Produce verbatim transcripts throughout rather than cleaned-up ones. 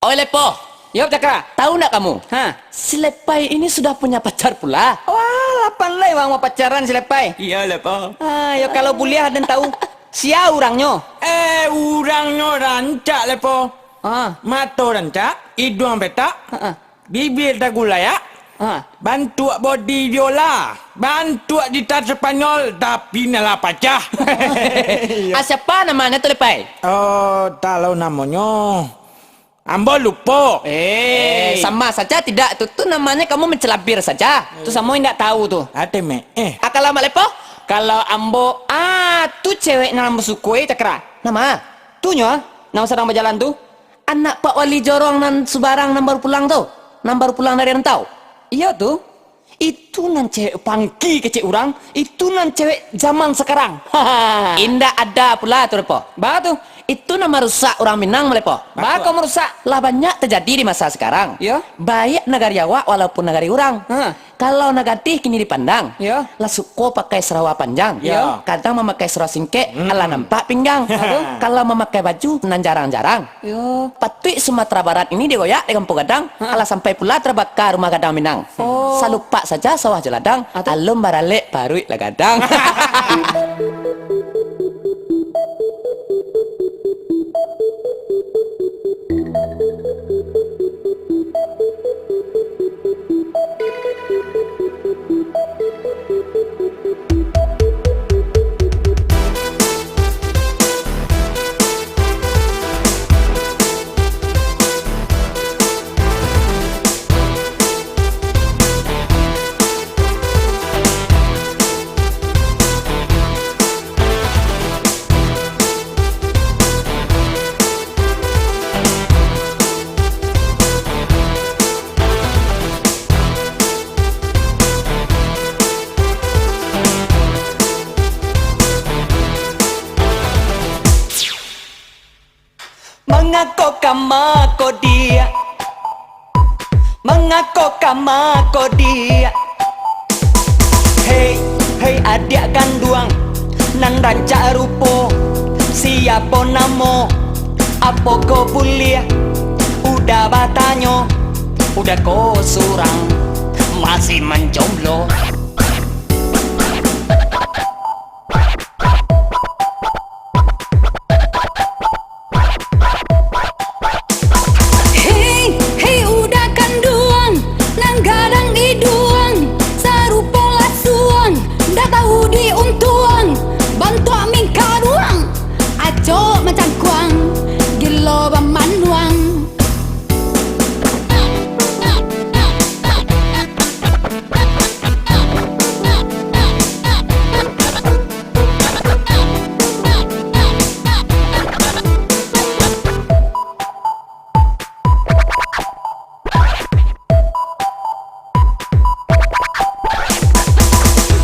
Oi Lepoh. Yo, Cakra. Tahu ndak kamu? Ha. Si Lepai ini sudah punya pacar pula. Wah, lapan lai urang bapacaran si Lepai. Iyo, Lepoh. Ah, yo kalau buliah den tahu, sia urangnyo? Eh, urangnyo rancak, Lepoh. Ah. Mato rancak, iduang petak, Ha-ha. bibia tagulayak, Ha. bantuak bodi biola, bantuak gitar Spanyol, tapi nan lah pacah. Ah, siapa namanya tu, Lepai? Oh, tahu namonyo. Ambo lupo. Eh, Eh. sama saja tidak tu. Tu namanya kamu mencelabir saja. Tu samo indak tahu tu. Ate me. Eh. Ah, kalau Mak Lepoh? Kalau ambo, ah, tu cewek nan ambo sukoi, Cakra. Nama? Tu nyo, ah, nan sadang bajalan tu. Anak Pak Wali Jorong nan subarang nan baru pulang tu. Nan baru pulang dari rantau. Iyo tu. Itu nan cewek pangki kecek urang, itu nan cewek zaman sakarang. Indak ada pula tu, Lepoh. Ba tu, itu nan marusak urang Minang, Lepoh. Ba Batua. Kau marusak? Lah banyak terjadi di masa sekarang. Yo. Baik nagari awak walaupun nagari urang. Ha. Kalau nan gadih kini dipandang, Yo. lah suko pakai sarawa panjang. Yo. Kadang mamakai sarawa singkek, Hmm. alah nampak pinggang. Aduh. Kalau mamakai baju nan jarang-jarang, Yo. Patuik Sumatera Barat ini digoyak dek kampuang gadang, Ha. alah sampai pula tabaka rumah gadang Minang. Oh. Salupak saja sawah jo ladang, Atu? alun baralek paruik lah gadang. Mangako ka mako dia? Mangako ka mako dia? Hei, hei adiak kanduang, nan rancak rupo, siapo namo, apo ko buliah? Uda batanyo, uda ko surang, masih manjomblo. Hei, hei, uda kanduang, nan gadang iduang, sarupo lasuang, ndak tahu diuntuang, bantuak mingkaduang, acok macangkuang, gilo bamanuang.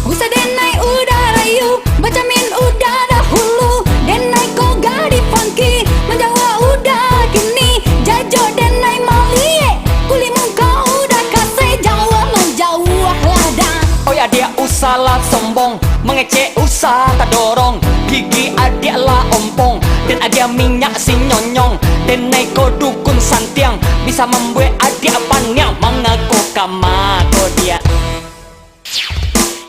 Usah denai uda rayu, bacamin uda dahulu, denai ko gadih pangki, manjawab uda kini, jajok denai maliek, kulik muko uda kasai, jauah manjauah lah dah. Oi adiak, usahlah sombong, mangecek usah tadorong, gigi adiak lah ompong, den agiah minyak si nyonyong, denai ko dukun santiang, bisa mambuek adiak paniang, mangako ka mako dia.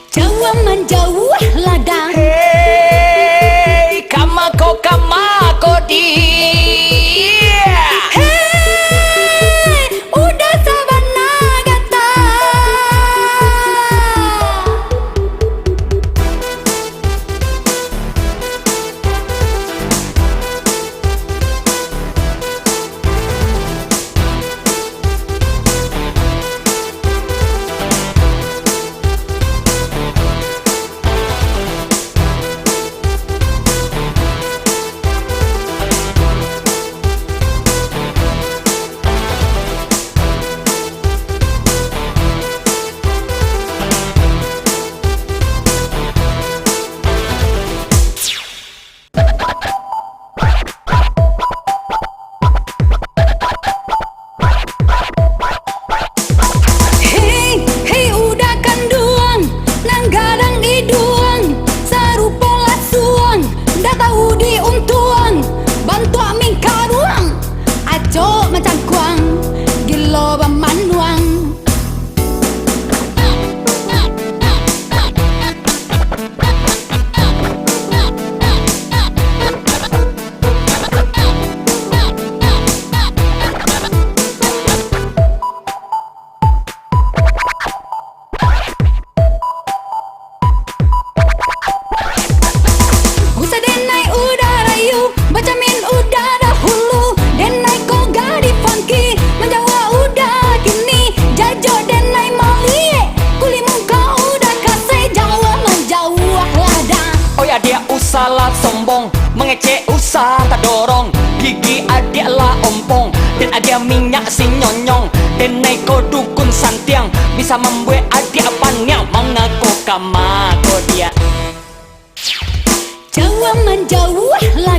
Jauah manjauah lah dah. Hei, ka mako, ka mako dia. Hei, uda sabana gata. Bisa membuat adik paniang, mengako kama ko dia. Jauah manjauah lah